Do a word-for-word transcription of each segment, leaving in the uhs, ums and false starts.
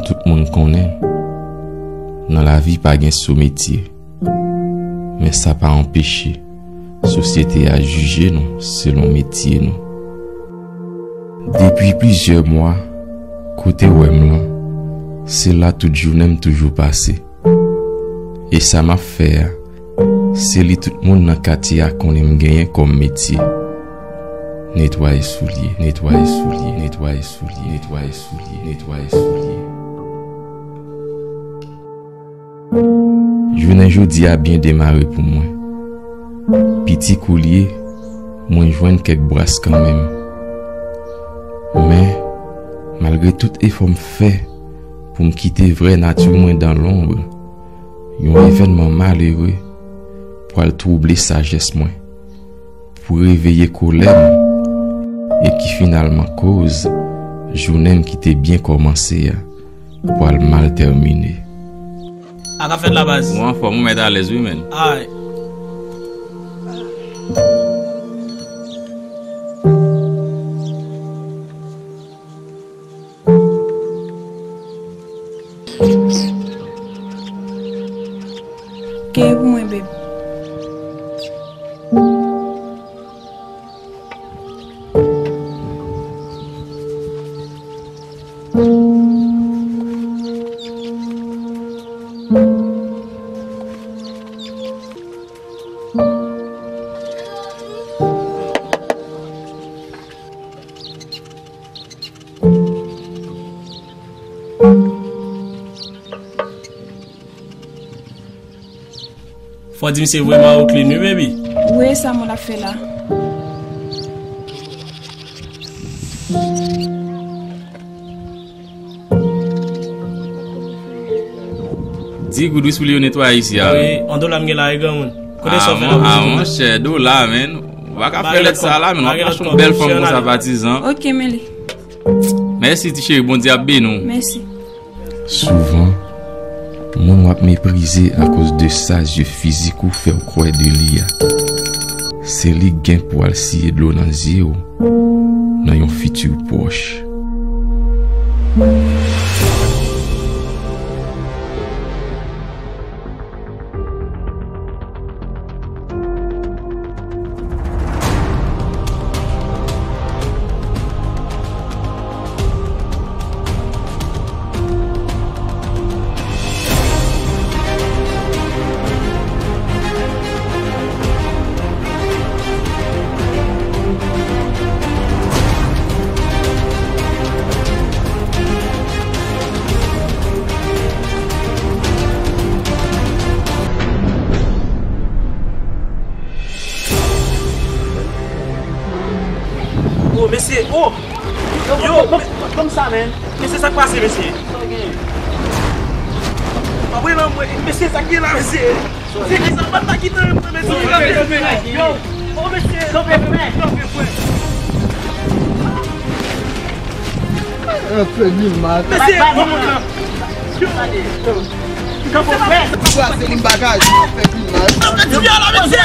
Tout moun konnen, nan lavi pa gen sou metye. Men sa pa anpeche sosyete a jije nou selon metye nou. Depi plizyè mwa, kote w wè m lan, se la tout jounen m toujou pase. E sa m ap fè a, se li tout moun nan katye a konnen m genyen kòm metye. Netwaye soulye, netwaye soulye, netwaye soulye, netwaye soulye, netwaye soulye. Jounen jodi a byen demare pou mwen. Piti kou l ye, mwen jwenn kèk bras kanmenm. Men, malgre tout efò m fè pou m kite vrè nati mwen dan lonb, yon evènman malere pral twouble sajès mwen, pou reveye kolè m, e ki finalman koz jounen m ki te byen kòmanse a pral mal tèmine. A k ap fèt la, baz? Ou anfòm, ou mèt alèz, wi, menn. Alright. Genyen pou mwen, babe. Fò di misye voye mayo clean wi, baby. Wi, sa moun ap fè la? Di goud wi sou li yo netwaye isi a. Wi, on dola m gen la, e granmoun. Kote sa w fè la? Ah, monchè, dola, menn. Ou pa ka fè lèt sa la, menn. W ap mache yon bèl fanm konsa, patizan. Ok, men li. Mèsi, ti cheri, Bondye ap beni w. Mèsi. Souvan, moun w ap meprize akoz de sa zye fizik ou fè w kwè de li a, se li k gen pou al siye dlo nan zye w nan yon fiti pwòch. Oh, mesye, oh! Yo, yo, ban m sa, man. Mesye, sa k pase, mesye? Sa w gen? Pa voye nan mwen. Mesye, sa k gen la, mesye? Se ki sa? Bat la ki tan mwen, mesye. Yo, oh, mesye. Kanpe, frè. Kanpe, frè. Kanpe, frè. Anpil mal. Mesye, oh, moun nan. Yo. Kanpe, frè. Kraze moun bagay, fè pil mal. Kanpe, ti a la, mesye.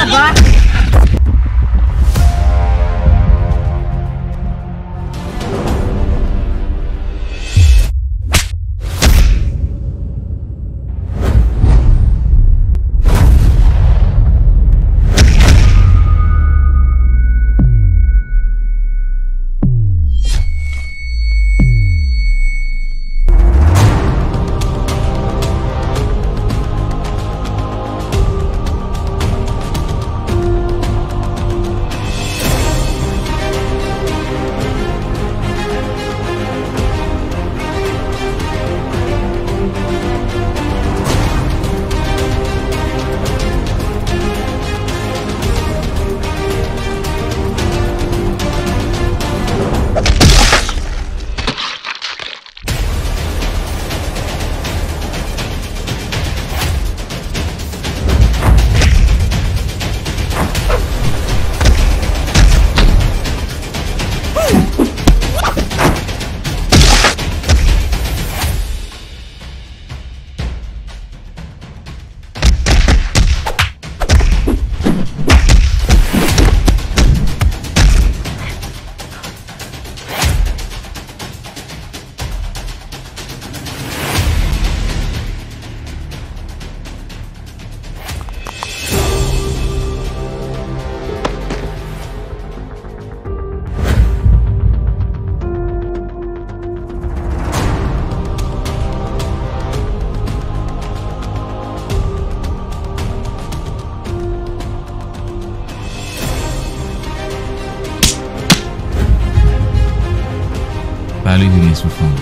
Soufrans.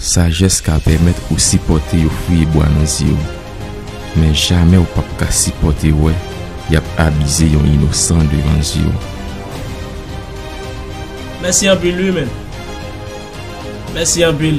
Sajès ka pèmèt ou sipòte yo fouye bwa nan zye w, men jamè w p ap ka sipòte wè y ap abize yon inosan devan zye w. Mèsi anpil wi men. Mèsi anpil.